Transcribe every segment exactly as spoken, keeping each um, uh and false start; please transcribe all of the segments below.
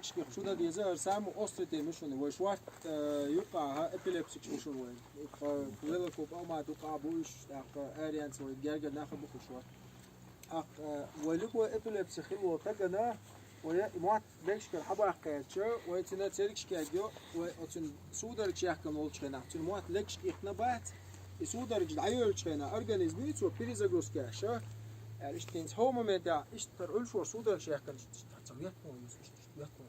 Шких шу да деза, ар самый острый тема шуна. Вай шварт, э, юкъа, ха, эпилепсик шу шуна вай. Юкъа, лела ку палма юкъа буш, так, арианс вай герга наха буху шварт. Ак, э, вай любой эпилепси хило тагана, вай мат бекшкар хабах кайча, вай цина церикшки агё, вай оцин сударчи якан волчхена. Цин мат лекшки ихна бац, и сударчи дайолчхена, организм цо перезагрузка ша. Эр иштин хо момента, иштар улшор сударчи якан, иштар цам ятмон, ятмон.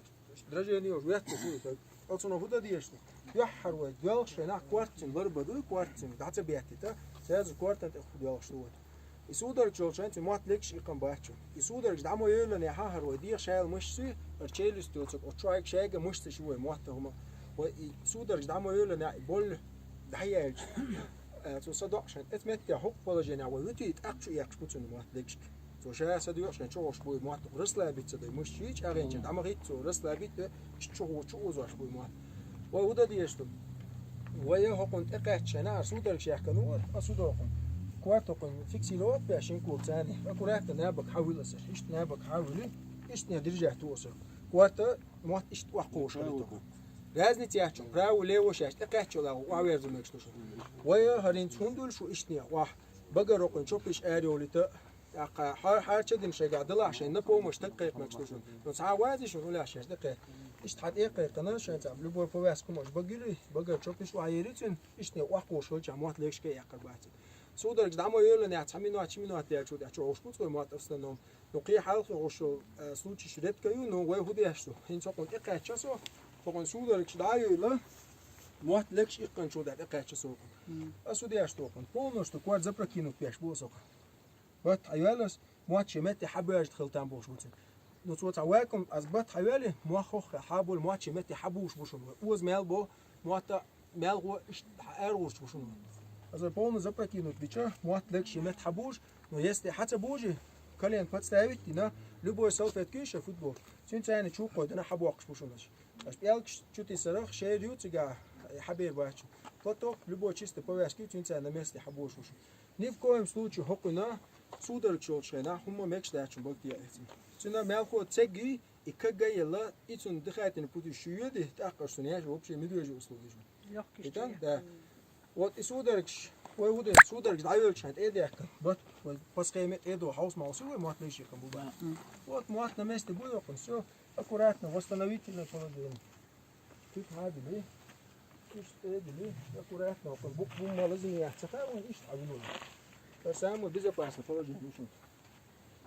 Дрожение уж вет кусу, так. Оцуна худа диешна. Яхар вай, дёлшена квартин, ларбаду квартин, даца бетита. Сразу квартан тек дёлшна вот. И сударчи олшан ци мат лекш икъам бачу. И сударчи дамо ёлана хахар вай, диях шайл мышцы, ар челюсть оцук, очуайк шайга мышцы шивой мат тагма. Вай и сударчи дамо ёлана боль даяйч. Э, цу садокшан, эт метте хок положение вай, вити ит акчу якш буцун мат лекшк. Цо ша садуёшкан чогош буй мат расслабиться дай мышцы, чагенча, дама гит цо расслабить, чогош чу узаш буй мат. Вай уда диешту. Вай хокон текачана, сударчи якан вот, а судокон. Кварт хокон фиксировать бяшин курцани. Аккуратно набак хавиласа. Ишт набак хавили, ишт не держать туоса. Кварта мат ишт вакошали то. Разница ячу, право, лево шаш, текачала, ваверзу мекштушу. Вай харин цундул шу ишт не, ва. Багарокон чопиш ариолита. Ака, хар, харча дин шега, дала шен, на помощь так кайк мекштушу. Но са вази шу, уля шаш, так кайк. Ишт хат э кайк, кана шен, цам, любой повязку мож багили, багар чопиш ва ерицин, ишт не вакошо, чам мат лекшке якар бати. Сударчи дамо ёлана, цамино, чимино, тя чу, тя чу, ошкуцкой мат в основном. Ну, кий халкы ошо, э, случай редко ю, но вай худяшто. Хин сокон экачасо, сокон сударчи да ёла, мат лекш иккан чуда экачасо. А судяшто кон, полностью кварт запрокинуть пеш босока. Вот, а ёлас, мат чемети хабяжт хылтан бош буцин. Ну, цо ца вакум, аз бат хавяли, махох хабул мат чемети хабуш бушун. Уз мел бо, мата мел го иш эр гурч бушун. Аза полно запрокинуть бича, мат лек шимет хабуш, но если хаца бужи, колен подставить, на любой салфетки ещё футбол. Цин цайны чу кой, дана хабуакш бушун аш. Аш пялк чути сарах, шер ю цига, хабер бачу. Платок, любой чисто повязки, цин цай на месте хабуш бушун. Ни в коем случае хокуна, сударь чёлчена, хума мекш дачу бог тия эцин. Цина мел хо цеги, и кагайла, и цун дыхательный пути шуеди, так что не вообще медвежьи услуги. Лёгкий. Итан, да. Вот и сударь, ой, уды, сударь, да, ёлчат, эдяка. Вот, вот, по схеме эдо хаус маусу, ой, мат лиши кам буба. Вот, мат на месте будет, он всё аккуратно, восстановительное положение. Тут надо, да? Тут эдили, аккуратно, он бук бум малазин я, цата, он ишт авино. Это самое безопасное положение, ну что.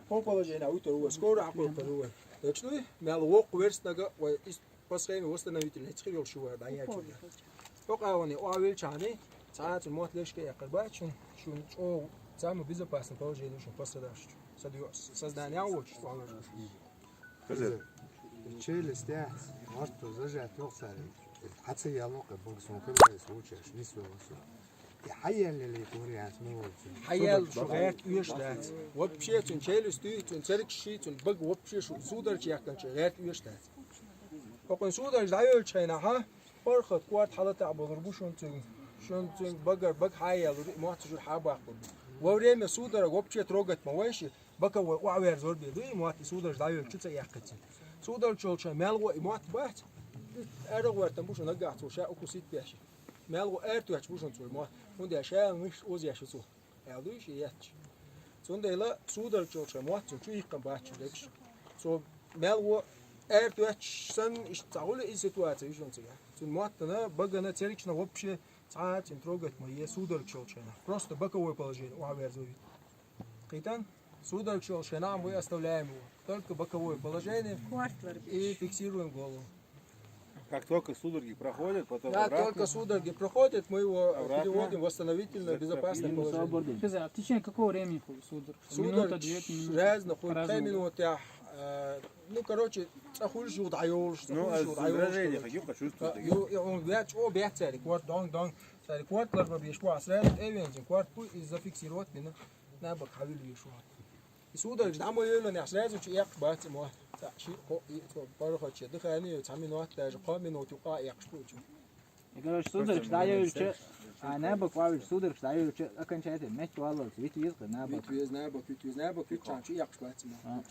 По положению, а утро у вас скоро, а по положению. Так что, мел вок верстнага, ой, из по схеме восстановительный, цхирёл шува, да, я чё. Пока он и овельчаны, цац мот лешке я карбачин, шун, о, самое безопасное положение, шун пострадавший. Создание очень положено. Челюсть, я, может, зажать, ну, царь. Хаца я лока, бог сон, когда случаешь, не свело. Хаял ле ле куряс муцу. Хаял шу гэрт уеш дац. Вообще цун челюсть, цун церик ши, цун баг вообще шу сударь чьякан чи гэрт уеш дац. Покон сударь дайол чайна, ха? Пархат кварт халата болур бу шун цун. Шун цун багар баг хаял муцу жур хабах бу. Во время судара вообще трогать ма вайши, бака ва вер зор бе, дуй муат сударь дайол чуца яккаци. Сударь чол чай мел во и муат бац. Эра вартан бу шун агат, ша укусит бяши. Мел го эр туач бушун цой мо. Хунде шел миш оз яш цу. Эл дуй ши яч. Цунде ла судар чол ша мо цу чу иккан бач лекш. Цо мел го эр туач сан иш цагуле и ситуация ишун цу я. Цун мо тана багана церикшна вообще ца цин трогать ма е судар чол ша. Просто боковое положение у аверзуй. Китан, судорог шел шенам, мы оставляем его. Только боковое положение и фиксируем голову. Как только судороги проходят, потом да, обратно. Только судороги проходят, мы его переводим в восстановительное, безопасное положение. Скажи, а в течение какого времени ходит судорог? Минута, две минуты? Разно ходит, две минуты, а, э, ну, короче, цахуль жуд айол, ну, а цахуль жуд айол, раздражение, хочу, хочу, что-то. И он бьет, о, бьет царик, вот, дон, дон, царик, вот, ларба бьешь, вот, сразу эвензин, вот, пусть и зафиксировать меня. Набак хавил вешуа. И сударь, дамо ёло не сразу чи як бац мо. Та ши хо и то пару хо чи дыхание ю цами но даже ко минут ю ка як шпучу. И короче, сударь, да ёлче, а набак вавил сударь, да ёлче окончательно меч валал, вит визга набак. Вит виз набак, вит виз набак, вит чан чи як бац мо.